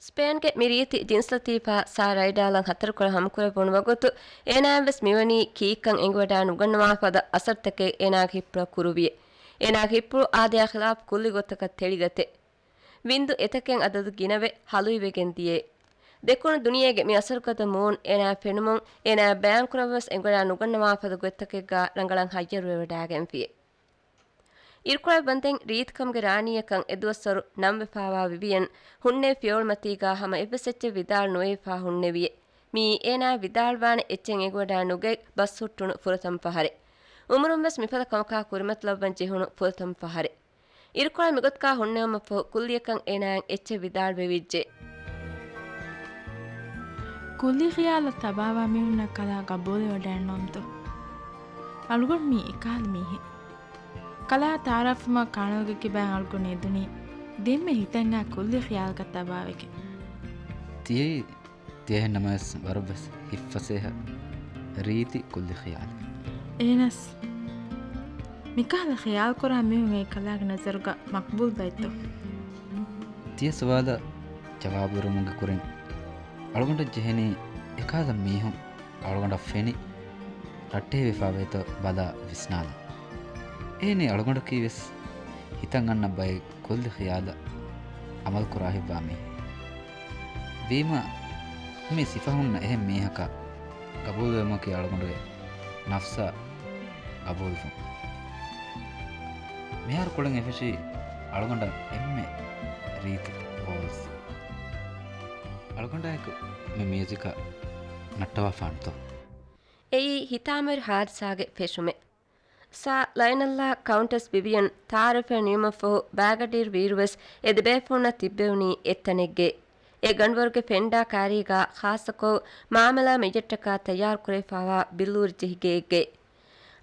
ސްޕޭންގެ މި ރީތި ޖިންސް ލަތީފާ ސާ ރައިޑާލަށް ހަތަރުކޮޅަށް ހަމަކުރެއްވުނު ވަގުތު، އޭނާއަށް ވެސް މިވަނީ ކީއްކަން އެނގިވަޑާ ނުގަންނަވާ ފަދަ އަސަރުތަކެއް އޭނާގެ ހިއްޕުޅަށް ކުރުވިއެ. އޭނާގެ ހިއްޕުޅު އާދަޔާ ޚިލާފް ކުއްލި ގޮތަކަށް ތެޅިގަތެ. ވިންދު އެތަކެއް އަދަދު ގިނަވެ ހަލުއިވެގެން ދިޔައެ. ދެކުނު ދުނިޔޭގެ މި އަސަރުގަދަ މޫން އޭނާއަށް ފެނުމުން، އޭނާއަށް ބަޔާންކުރަން ވެސް އެނގިވަޑާ ނުގަންނަވާ ފަދަ ގޮތްތަކެއްގަ ރަނގަޅަށް ހައްޔަރުވެވަޑާގެންފިއެ. އިރުކޮޅަށް ވަންދެން ރީތިކަމުގެ ރާނީއަކަށް އެދުވަސްވަރު ނަން ވެފާވާ ވިވިއަން ހުންނެވި ފިޔަވަޅުމަތީގަ ހަމަ އެއްވެސް އެއްޗެއް ވިދާޅު ނުވެވިފާ ހުންނެވިއެ. މިއީ އޭނާއަށް ވިދާޅުވާނެ އެއްޗެއް އެނގިވަޑާ ނުގަތް ބަސް ހުއްޓުނު ފުރަތަމަ ފަހަރެއް. އުމުރުން ވެސް މިފަދަ ކަމަކާ ކުރިމަތިލައްވަން ޖެހުނު ފުރަތަމަ ފަހަރެއް. އިރުކޮޅަށް މިގޮތަކަށް ހުންނެވުމަށްފަހު ކުއްލިއަކަށް އޭނާއަށް އެއްޗެއް ވިދާޅުވެވިއްޖެ. ކުއްލި ޚިޔާލަށް ތަބާވާ މީހުންނަށް ކަލާ ގަބޫލުވެވަޑައެއްނުވަމުތޯ؟ އަޅުގަނޑު މީ އެކަހަލަ މީހެއް. ކަލާ ތަޢާރަފްވުމަށް ކާނަލްގެ ކިބައިން އަޅުގަނޑު އެދުނީ ދެންމެ ހިތަށްއާ ކުއްލި ޚިޔާލަކަށް ތަބާވެގެން. ތިޔައީ ތިޔަހެން ނަމަވެސް ވަރަށްވެސް ހިތްފަސޭހަ ރީތި ކުއްލި ޚިޔާލެއް. އޭނަސް، މިކަހަލަ ޚިޔާލުކުރާ މީހުން އެއީ ކަލާގެ ނަޒަރުގަ މަޤްބޫލް ބައެއްތޯ؟ ތިޔަ ސުވާލަށް ޖަވާބު ދެއްވުމުގެ ކުރިން އަޅުގަނޑަށް ޖެހެނީ އެކަހަލަ މީހުން އަޅުގަނޑަށް ފެނި ރައްޓެހިވެފާވޭތޯ ބަލާ ވިސްނާލަން. އެހެނީ އަޅުގަނޑަކީ ވެސް ހިތަށް އަންނަ ބައެއް ކުއްލި ޚިޔާލަށް އަމަލު ކުރާ ހިތްވާ މީހެއް. ވީމާ، މި ސިފަ ހުންނަ އެހެން މީހަކަށް ގަބޫލުވެމަކީ އަޅުގަނޑުގެ ނަފްސަށް ގަބޫލުވުން. މިހާރު ކުޅެން އެފެށީ އަޅުގަނޑަށް އެންމެ ރީތި ވޯލްސް. އަޅުގަނޑާއެކު މި މިއުޒިކަށް ނައްޓަވާފާނުތޯ؟ އެއީ ހިތާމަވެރި ހާދިސާގެ ފެށުމެއް. ސާ ލައިނަލްއާ ކައުންޓަސް ވިވިއަން ތަޢާރަފެއް ނިމުމަށްފަހު ބައިގަޑިއިރު ވީއިރުވެސް އެ ދެބޭފުޅުންނަށް ތިއްބެވުނީ އެއްތަނެއްގައި. އެ ގަނޑުވަރުގެ ފެންޑާ ކާރީގަ ޚާއްޞަކޮށް މާމަލާ މެޖެއްޓަކާ ތައްޔާރުކުރެވިފާވާ ބިއްލޫރި ޖެހިގެއެއްގައި.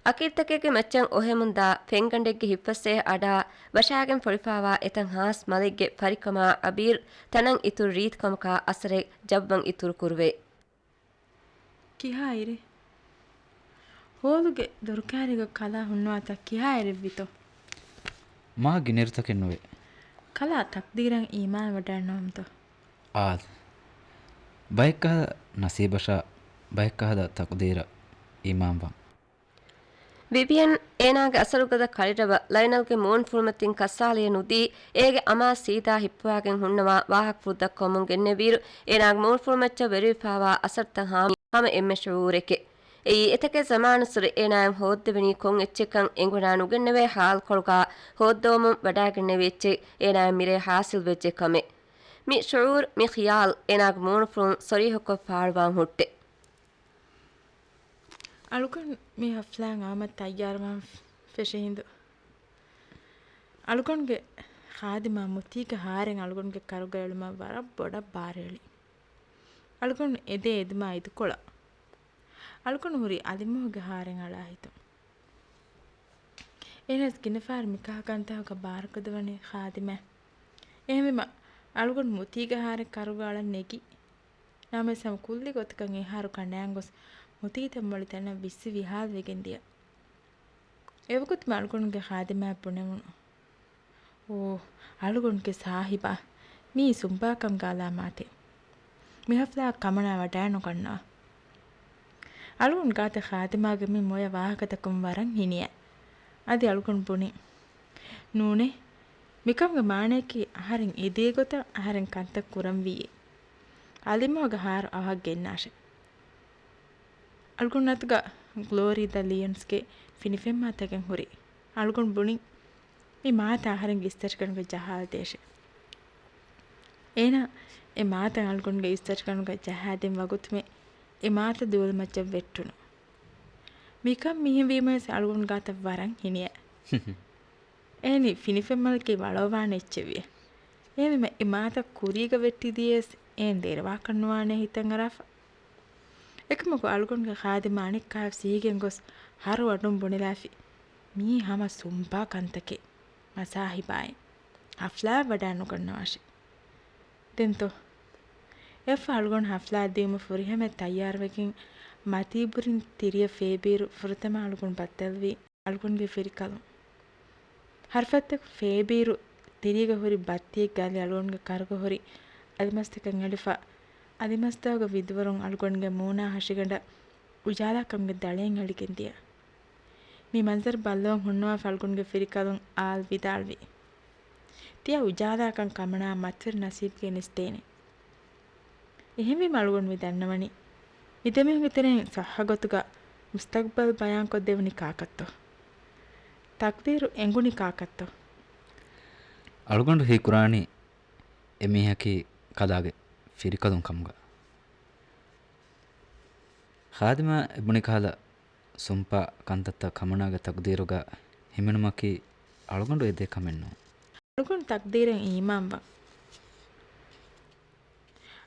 އަކީރުތަކެއްގެ މައްޗަށް އޮހެމުންދާ ފެންގަނޑެއްގެ ހިތްފަސޭހަ އަޑާ ވަށާގެން ފޮޅިފާވާ އެތައް ހާސް މަލެއްގެ ފަރިކަމާ އަބީރު ތަނަށް އިތުރު ރީތިކަމަކާ އަސަރެއް ޖައްވަން އިތުރުކުރުވޭ. ކިހާއިރެއް؟ ހޯލުގެ ދޮރުކާރީގަ ކަލާ ހުންނަވާތާ ކިހާއިރެއްވިތޯ؟ މާ ގިނައިރުތަކެއް ނުވޭ. ކަލާ ތަޤްދީރަށް އީމާން ވަޑައެއްނުވަމުތޯ؟ އާދެ. ބައެއްކަހަލަ ނަސީބަށާ ބައެއްކަހަލަ ތަޤްދީރަށް އީމާންވާން. ވިވިއަން އޭނާގެ އަސަރުގަދަ ކަޅިރަވަ ލައިނަލްގެ މޫނުފުޅުމަތިން ކައްސާލައެއް ނުދީ، އޭގެ އަމާ ސީދާ ހިއްޕުވާގެން ހުންނަވާ ވާހަކަފުޅު ދައްކަވަމުން ގެންނެވިއިރު، އޭނާގެ މޫނުފުޅުމައްޗަށް ވެރިވެފާވާ އަސަރުތައް ހާމަ ހަމަ އެންމެ ޝުޢޫރެކޭ. އެއީ އެތަކެއް ޒަމާނުއްސުރެ އޭނާއަށް ހޯއްދެވެނީ ކޮން އެއްޗެއްކަން އެނގިވަޑާ ނުގެންނެވޭ ހާލުކޮޅުގަ ހޯއްދަވަމުން ވަޑާގެންނެވި އެއްޗެއް އޭނާއަށް މިރޭ ހާސިލްވެއްޖެ ކަމެއް. މި ޝުޢޫރު، މި ޚިޔާލު އޭނާގެ މޫނުފުޅުން ސޮރީހަކޮށް ފާޅުވާން ހުއްޓެ. އަޅުގަނޑު މި ހަފްލާއަށް އާމަ ތައްޔާރުވާން ފެށި ހިނދު، އަޅުގަނޑުގެ ޚާދިމާ މުތީގެ ހާރެއް އަޅުގަނޑުގެ ކަރުގަ އެޅުމަށް ވަރަށް ބޮޑަށް ބާރުއެޅި. އަޅުގަނޑު އެދޭ އެދުމާ އިދިކޮޅަށް އަޅުގަނޑު ހުރި އަލިމަހުގެ ހާރެއް އަޅާ ހިތުން. އެހެނަސް ގިނަ ފަހަރު މިކަހަލަ ކަންތަކުގަ ބާރުކުރައްވަނީ ޚާދިމާ. އެހެންވީމަ، އަޅުގަނޑު މުތީގެ ހާރެއް ކަރުގަ އަޅަން ނެގި. ނަމަވެސް ހަމަ ކުއްލި ގޮތަކަށް އެހާރު ކަނޑައަން ގޮސް މުތީތައް މޮޅި ތަނަށް ވިއްސި ވިހާލަވެގެން ދިޔަ. އެވަގުތު އަޅުގަނޑުގެ ޚާދިމާއަށް ބުނެވުނު، އޯ، އަޅުގަނޑުގެ ސާހިބާ، މީ ސުންބާ ކަމުގެ އަލާމާތެއް. މި ހަފްލާއަށް ކަމަނާ ވަޑައިނުގަންނަވާ. އަޅުގަނޑު ގާތަށް ޚާދިމާގެ މި މޮޔަ ވާހަކަތަކުން ވަރަށް ހިނިއޭ. އަދި އަޅުގަނޑު ބުނި، ނޫނޭ، މިކަމުގެ މާނަޔަކީ އަހަރެން އެދޭ ގޮތަށް އަހަރެން ކަންތައް ކުރަންވީއޭ. އަލިމޯގެ ހާރު އަވަހަށް ގެންނާށޭ. އަޅުގަނޑު އަތުގަ ގްލޯރީ ދަ ލިއަންސްގެ ފިނިފެންމާތަކެއް ހުރި. އަޅުގަނޑު ބުނި، މި މާތަ އަހަރެންގެ އިސްތަށިގަނޑުގަ ޖަހާލަދޭށޭ. އޭނާ އެ މާތަ އަޅުގަނޑުގެ އިސްތަށިގަނޑުގަ ޖަހާދިން ވަގުތުމެ އެ މާތަ ދޫލަމައްޗަށް ވެއްޓުނު. މިކަން މިހެންވީމަވެސް އަޅުގަނޑު ގާތަށް ވަރަށް ހިނިއޭ. އޭނި ފިނިފެންމަލަކީ ވަޅަވާނެ އެއްޗެއްވިޔޭ. އޭނިމެ އެ މާތަ ކުރީގަ ވެއްޓިދިޔަސް އޭން ދޭރަވާކަށް ނުވާނޭ ހިތަށް އަރާފަ. އެކަމަކު އަޅުގަނޑުގެ ޚާދިމާ އަނެއްކާވެސް އެހީގެން ގޮސް ހަރު އަޑުން ބުނެލާފި. މީ ހަމަ ސުންބާ ކަންތަކެއް. މަސާހިބާއި ހަފްލާއަށް ވަޑައިނުގަންނަވާށޭ. ދެންތޯ؟ އެއަށްފަހު އަޅުގަނޑު ހަފްލާއަށް ދިޔުމަށް ފުރިހަމައަށް ތައްޔާރުވެގެން މަތީބުރިން ތިރިއަށް ފޭބިއިރު ފުރަތަމަ އަޅުގަނޑު ބައްދަލުވީ އަޅުގަނޑުގެ ފިރިކަލުން. ހަރުފަތަކުން ފޭބިއިރު ތިރީގަ ހުރި ބައްތިއެއްގެ އަލި އަޅުގަނޑުގެ ކަރުގަ ހުރި އަލިމަސްތަކަށް އެޅިފަ، އަލިމަސްތަކުގެ ވިދުވަރުން އަޅުގަނޑުގެ މޫނާ ހަށިގަނޑަށް އުޖާލާކަމުގެ ދަޅައެއް އެޅިގެން ދިޔަ. މި މަންޒަރު ބައްލަވަން ހުންނަވާފަ އަޅުގަނޑުގެ ފިރިކަލުން އާލް ވިދާޅުވި. ތިޔަ އުޖާލާކަން ކަމަނާ މަތިވެރި ނަސީބުގައި ނެސްދޭނެ. އެހެންވީމަ އަޅުގަނޑު މި ދަންނަވަނީ، މި ދެމީހުންގެ ތެރެއިން ޞައްޙަ ގޮތުގަ މުސްތަގްބަލް ބަޔާންކޮށްދެވުނީ ކާކަށްތޯ؟ ތަޤްދީރު އެނގުނީ ކާކަށްތޯ؟ އަޅުގަނޑު ހީކުރާނީ އެމީހަކީ ކަލާގެ ފިރިކަލުން ކަމުގަ. ޚާދިމާ އެ ބުނި ކަހަލަ ސުންޕާ ކަންތައްތައް ކަމަނާގެ ތަޤްދީރުގަ ހިމެނުމަކީ އަޅުގަނޑު އެދޭ ކަމެއް ނޫން. އަޅުގަނޑު ތަޤްދީރަށް އީމާންވާ.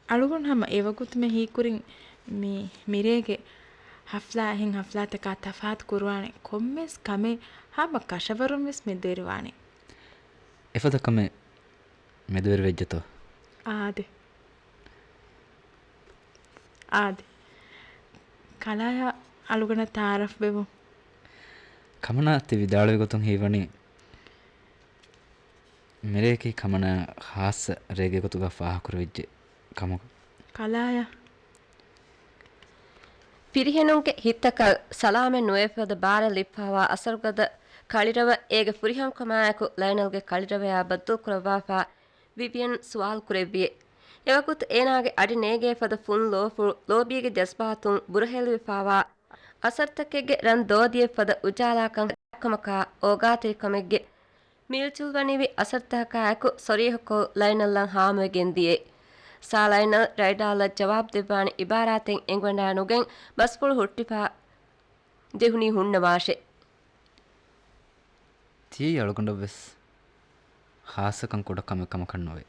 އަޅުގަނޑު ހަމަ އެވަގުތުމެ ހީކުރިން މި މިރޭގެ ހަފްލާ އެހެން ހަފްލާތަކާ ތަފާތު ކުރުވާނެ ކޮންމެސް ކަމެއް ހަމަ ކަށަވަރުން ވެސް މެދުވެރިވާނެ. އެފަދަ ކަމެއް މެދުވެރިވެއްޖެތޯ؟ އާދެ. އާދެ. ކަލާޔާ އަޅުގަނޑަށް ތަޢާރަފް ވެވުން. ކަމަނާ ތި ވިދާޅުވި ގޮތުން ހީވަނީ މިރޭކީ ކަމަނާ ޚާއްޞަ ރެއެއްގެ ގޮތުގަ ފާހަގަކުރެވިއްޖެ ކަމަކު. ކަލާޔާ. ފިރިހެނުންގެ ހިތްތަކަށް ސަލާމަތް ނުވެފަދަ ބާރަށް ލިބިފައިވާ އަސަރުގަދަ ކަޅިރަވަ އޭގެ ފުރިހަމަކަމާއެކު ލައިނަލްގެ ކަޅިރަވަޔާ ބައްދަލުކުރައްވާފަ ވިވިއަން ސުވާލު ކުރެއްވިއެ. އެވަގުތު އޭނާގެ އަޑި ނޭގޭ ފަދަ ފުން ލޯފުޅު ލޯބީގެ ޖަޒްބާތުން ބުރަހެލިވެފައިވާ އަސަރުތަކެއްގެ ރަން ދޯދިޔަ ފަދަ އުޖާލާކަން ކަމަކާ އޯގާތެރިކަމެއްގެ މިލްޗުލްވަނިވި އަސަރުތަކާއެކު ސޮރީހަކޮށް ލައިނަލްއަށް ހާމަވެގެން ދިޔައެ. ސާ ލައިނަލް ރައިޑާލަށް ޖަވާބު ދެއްވާނެ އިބާރާތެއް އެނގިވަޑައި ނުގެން ބަސްފުޅު ހުއްޓިފަ ޖެހުނީ ހުންނަވާށޭ. ތިޔައީ އަޅުގަނޑަށްވެސް ޚާއްޞަކަން ކުޑަ ކަމެއް ކަމަކަށް ނުވޭ.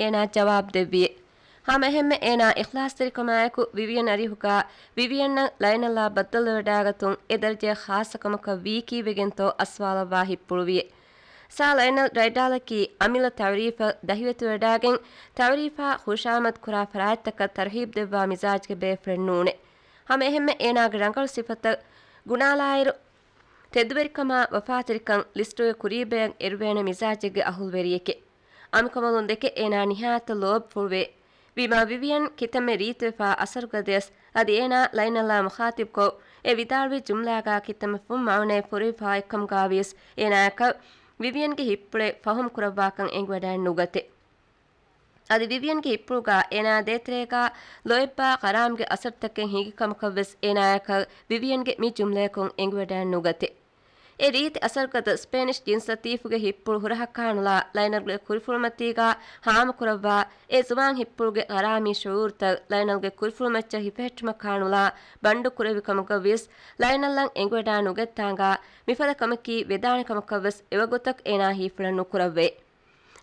އޭނާ ޖަވާބު ދެއްވިއެ. ހަމައެހެންމެ އޭނާ އިޚްލާޞްތެރިކަމާއެކު ވިވިއަން އަރިހުގާ ވިވިއަންއަށް ލައިނަލްއާ ބައްދަލުވެވަޑައިގަތުން އެ ދަރަޖައަށް ޚާއްޞަ ކަމަކަށް ވީކީ ވެގެންތޯ އަސްވާލައްވާ ހިއްޕުޅުވިއެ. ސާ ލައިނަލް ރައިޑާލަކީ އަމިއްލަ ތަޢުރީފަށް ދަހިވެތިވެވަޑައިގެން ތަޢުރީފާ ޚުށާމަދުކުރާ ފަރާތްތަކަށް ތަރުހީބު ދެއްވާ މިޒާޖުގެ ބޭފުޅެއް ނޫނޭ. ހަމައެހެންމެ އޭނާގެ ރަނގަޅު ސިފަތައް ގުނާލާއިރު، ތެދުވެރިކަމާ ވަފާތެރިކަން ލިސްޓުގެ ކުރީބަޔަށް އެރުވޭނެ މިޒާޖެއްގެ އަހުލުވެރިއެކެ. އަނބިކަނބަލުން ދެކެ އޭނާ ނިހާޔަތަށް ލޯބިފުޅުވޭ. ވީމާ ވިވިއަން ކިތަންމެ ރީތިވެފާ އަސަރުގަދަޔަސް އަދި އޭނާ ލައިނަލްއާ މުޚާތިބްކޮށް އެ ވިދާޅުވި ޖުމްލާގާ ކިތަންމެ ފުން މާނައެއް ފުރިވެފާ އޮތްކަމުގާވިޔަސް އޭނާއަކަށް ވިވިއަންގެ ހިއްޕުޅެއް ފަހުމް ކުރައްވާކަން އެނގިވަޑައެއް ނުގަތެ. އަދި ވިވިއަންގެ ހިއްޕުޅުގާ އޭނާ ދޭތެރޭގާ ލޯތްބާ ކަރާމްގެ އަސަރުތަކެއް ހިނގި ކަމަކަށްވެސް އޭނާއަކަށް ވިވިއަންގެ މި ޖުމްލަޔަކުން އެނގިވަޑައެއް ނުގަތެ. އެ ރީތި އަސަރުގަދަ ސްޕޭނިޝް ޖިންސް ލަތީފުގެ ހިއްޕުޅު ހުރަހަކާނުލާ ލައިނަލްގެ ކުރިފުޅުމަތީގާ ހާމަކުރައްވާ އެ ޒުވާން ހިއްޕުޅުގެ ޣަރާމީ ޝުޢޫރުތައް ލައިނަލްގެ ކުރިފުޅުމައްޗަށް ހިފެހެއްޓުމަކާނުލާ ބަންޑު ކުރެއްވި ކަމުގަވިޔަސް ލައިނަލްއަށް އެނގިވަޑައި ނުގަތްތާނގާ މިފަދަ ކަމަކީ ވެދާނެ ކަމަކަށްވެސް އެވަގުތަކު އޭނާ ހީފުޅަށް ނުކުރައްވައެ.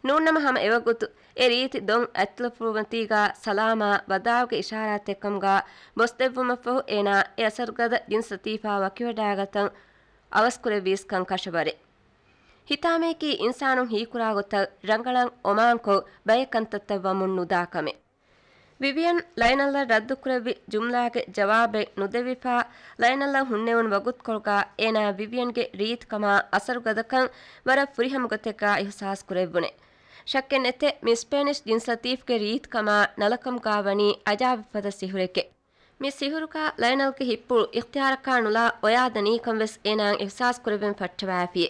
ނޫންނަމަ ހަމަ އެވަގުތު އެ ރީތި ދޮން އަތްތަލަފުޅުމަތީގާ ސަލާމާ ވަދާޢުގެ އިޝާރާތެއް ކަމުގާ ބޮސްދެއްވުމަށްފަހު އޭނާ އެ އަސަރުގަދަ ޖިންސް ލަތީފާ ވަކިވެޑާގަތަން އަވަސްކުރެއްވީސް ކަން ކަށަވަރެއް. ހިތާމަޔަކީ އިންސާނުން ހީކުރާ ގޮތަށް ރަނގަޅަށް އޮމާންކޮށް ބައެއް ކަންތައްތައް ވަމުން ނުދާ ކަމެއް. ވިވިއަން ލައިނަލްއަށް ރައްދުކުރެއްވި ޖުމްލާގެ ޖަވާބެއް ނުދެއްވިފާ، ލައިނަލްއަށް ހުންނެވުނު ވަގުތުކޮޅުގަ އޭނާ ވިވިއަންގެ ރީތިކަމާ އަސަރުގަދަކަން ވަރަށް ފުރިހަމަ ގޮތެއްގަ އިހުސާސް ކުރެއްވުނެ. ޝައްކެއް ނެތެ، މިސް ޕޭނިޝް ޖިންސް ލަތީފްގެ ރީތިކަމާ ނަލަކަމުގަ ވަނީ އަޖާބެއްފަދަ ސިހުރެކެ. މި ސިހުރުގަ ލައިނަލްގެ ހިތްޕުޅު އިޚްތިޔާރަކާ ނުލާ އޮޔާ ދަނީކަން ވެސް އޭނާއަށް އިހުސާސް ކުރެވެން ފައްޓަވާފިއެ.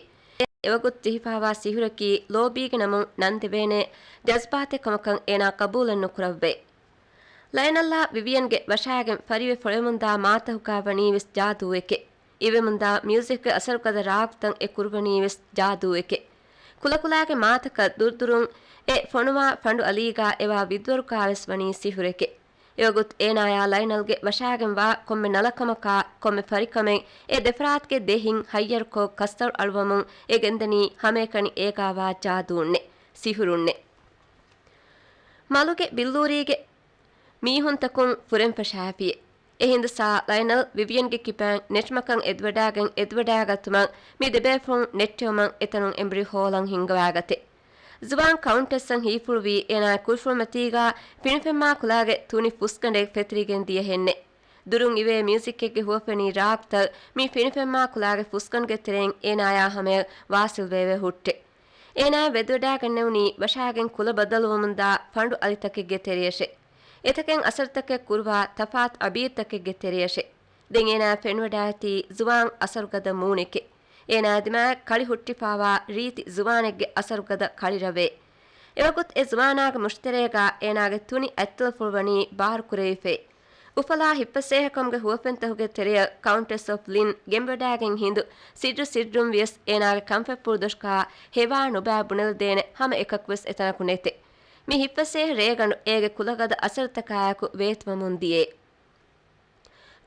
އެވަގުތު ޖެހިފާވާ ސިހުރަކީ ލޯބީގެ ނަމުން ނަން ދެވޭނެ ޖަޒްބާތެއް ކަމަކަށް އޭނާ ޤަބޫލެއް ނުކުރައްވައެ. ލައިނަލްއާ ވިވިއަންގެ ވަށާގެން ފަރިވެ ފޮޅެމުންދާ މާތަހުގަ ވަނީ ވެސް ޖާދޫއެކެ. އިވެމުންދާ މިއުޒިކްގެ އަސަރުގަދަ ރާގުތައް އެ ކުރުވަނީ ވެސް ޖާދޫއެކެ. ކުލަކުލާގެ މާތަކަށް ދުރުދުރުން އެ ފޮނުވާ ފަނޑު އަލީގާ އެވާ ވިދުވަރުގާ ވެސް ވަނީ ސިހުރެކެ. އެވަގުތު އޭނާޔާ ލައިނަލްގެ ވަށާގެން ވާ ކޮންމެ ނަލަކަމަކާ، ކޮންމެ ފަރިކަމެއް އެ ދެފަރާތުގެ ދެހިން ހައްޔަރުކޮށް ކަސްތަޅު އަޅުވަމުން އެ ގެންދަނީ ހަމައެކަނި އޭގާވާ ޖާދޫންނެ، ސިހުރުންނެ. މަލުގެ ބިއްލޫރީގެ މީހުންތަކުން ފުރެންފަށާފިއެ. އެހިނދު ސާ ލައިނަލް ވިވިއަންގެ ކިބައިން ނެށުމަކަން އެދިވަޑާގެން އެދިވަޑާގަތުމަށް މި ދެބޭފުޅުން ނެއްޓެވުމަށް އެތަނުން އެނބުރި ހޯލަން ހިންގަވާގަތެ. ޒުވާން ކައުންޓެސްއަށް ހީފުޅުވީ އޭނާ ކުށްފުޅުމަތީގާ ފިނިފެންމާ ކުލާގެ ތުނި ފުސްގަނޑެއް ފެތުރިގެން ދިޔަހެންނެ. ދުރުން އިވޭ މިއުޒިކެއްގެ ހުވަފެނީ ރާގުތައް މި ފިނިފެންމާ ކުލާގެ ފުސްގަނޑުގެ ތެރެއިން އޭނާޔާ ހަމަޔަށް ވާސިލްވެވޭ ހުއްޓެ. އޭނާ ވެދުވަޑާގެންނެވުނީ ވަށާގެން ކުލަ ބަދަލުވަމުންދާ ފަނޑު އަލިތަކެއްގެ ތެރެޔަށެ. އެތަކެއް އަސަރުތަކެއް ކުރުވާ ތަފާތު އަބީރުތަކެއްގެ ތެރެޔަށެ. ދެން އޭނާ ފެނުވަޑާއިތީ ޒުވާން އަސަރުގަދަ މޫނެކެ. އޭނާ ދިމާއަށް ކަޅި ހުއްޓިފާވާ ރީތި ޒުވާނެއްގެ އަސަރުގަދަ ކަޅި ރަވޭ. އެވަގުތު އެ ޒުވާނާގެ މުށިތެރޭގާ އޭނާގެ ތުނި އަތްތަލަފުޅު ވަނީ ބާރުކުރެވިފައި. އުފަލާ ހިއްޕަސޭހަކަމުގެ ހުވަފެންތަކުގެ ތެރެއަށް ކައުންޓެސް އޮފް ލިން ގެނބަޑާގެން ހިނދު ސިއްރު ސިއްރުން ވިޔަސް އޭނާގެ ކަންފަތްޕުޅު ދޮށުގާ ހެވާ ނުބާ ބުނެލަދޭނެ ހަމަ އެކަކުވެސް އެތަނަކު ނެތެ. މި ހިއްޕަސޭހަ ރޭގަނޑު އޭގެ ކުލަގަދަ އަސަރުތަކާއެކު ވޭތުވަމުން ދިޔައެ.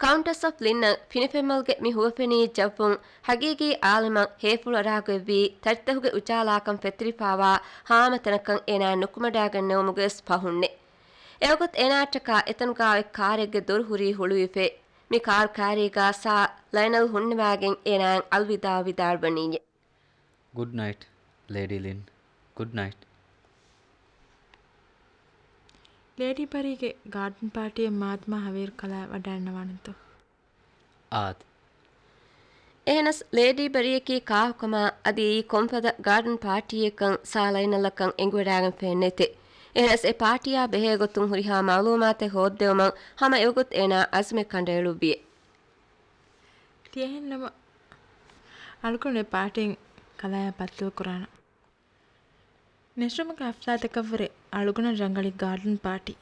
ކައުންޓަސް އޮފް ލިންއަށް ފިނިފެންމަލްގެ މި ހުވަފެނީ ޖައްވުން ހަގީގީ އާލަމަށް ހޭފުޅު އަރާގޮތްވީ ތަށިތަހުގެ އުޖާލާކަން ފެތުރިފާވާ ހާމަތަނަކަށް އޭނާ ނުކުމަޑާގެންނެވުމުގެ ވެސް ފަހުންނެ. އެވަގުތު އޭނާއަށްޓަކާ އެތަނުގާ އޮތް ކާރެއްގެ ދޮރު ހުރީ ހުޅުވިފައި. މި ކާރު ކާރީގާ ސާ ލައިނަލް ހުންނަވާގެން އޭނާއަށް އަލްވިދާޢު ވިދާޅުވަނީއޭ. ގުޑް ނައިޓް، ލޭޑީ ލިން. ގުޑް ނައިޓް. ލޭޑީ ބަރީގެ ގާޑްން ޕާޓީއަށް މާދަމާ ހަވީރު ކަލާ ވަޑައިންނަވާނަންތޯ؟ އާދެ. އެހެނަސް ލޭޑީ ބަރީއަކީ ކާކުކަމާ އަދި އެއީ ކޮންފަދަ ގާޑްން ޕާޓީއެއްކަން ސާ ލައިނަލްއަކަށް އެނގިވަޑާގެންފައެއް ނެތޭ. އެހެނަސް އެ ޕާޓީއާ ބެހޭގޮތުން ހުރިހާ މައުލޫމާތެއް ހޯއްދެވުމަށް ހަމަ އެވަގުތު އޭނާ އަޒުމެއް ކަނޑައެޅުއްވިއޭ. ތިޔަހެންނަމަ އަޅުގަނޑު އެ ޕާޓީން ކަލާޔާ ބައްދަލުކުރާނަން. ނެށުމުގެ ހަފްތާތަކަށްވުރެ އަޅުގަނޑަށް ރަނގަޅީ ގާޑްން ޕާޓީ.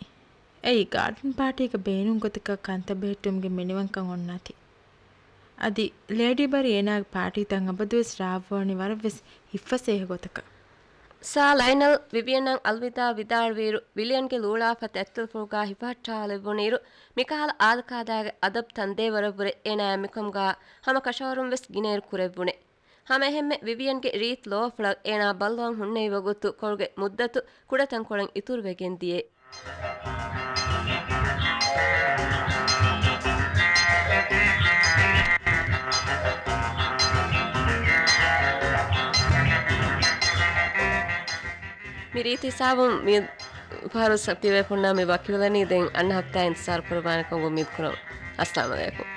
އެއީ ގާޑްން ޕާޓީގަ ބޭނުން ގޮތަކަށް ކަންތައް ބެހެއްޓުމުގެ މިނިވަންކަން އޮންނާތީ. އަދި ލޭޑީ ބަރީ އޭނާގެ ޕާޓީތައް އަބަދުވެސް ރާވާނީ ވަރަށްވެސް ހިއްފަސޭހަ ގޮތަކަށް. ސާ ލައިނަލް ވިވިއަންއަށް އަލްވިދާޢު ވިދާޅުވިއިރު، ވިލިއަންގެ ލޫޅާފަ ތަތްތަލަފުޅުގާ ހިފަހައްޓާލެއްވުނުއިރު، މިކަހަލަ އާދަކާދާގެ އަދަބުތައް ދޭ ވަރަށްވުރެ އޭނާއަށް މިކަމުގާ ހަމަ ކަށަވަރުން ވެސް ގިނައިރު ކުރެއްވުނެ. ހަމައެހެންމެ ވިވިއަންގެ ރީތި ލޯފުޅަށް އޭނާ ބައްލަވަން ހުންނެވި ވަގުތު ކޮޅުގެ މުއްދަތު ކުޑަތަންކޮޅެއް އިތުރުވެގެން ދިޔައެ. މި ރީތި ހިސާބުން މި ފަހަރު ސަތިވޭފުންނާ މި ވަކިވެލަނީ. ދެން އަންނަ ހަފްތާ އިންތިޒާރު ކުރައްވާނެކަން އުއްމީދު ކުރަން. އައްސަލާމު ޢަލައިކުމް.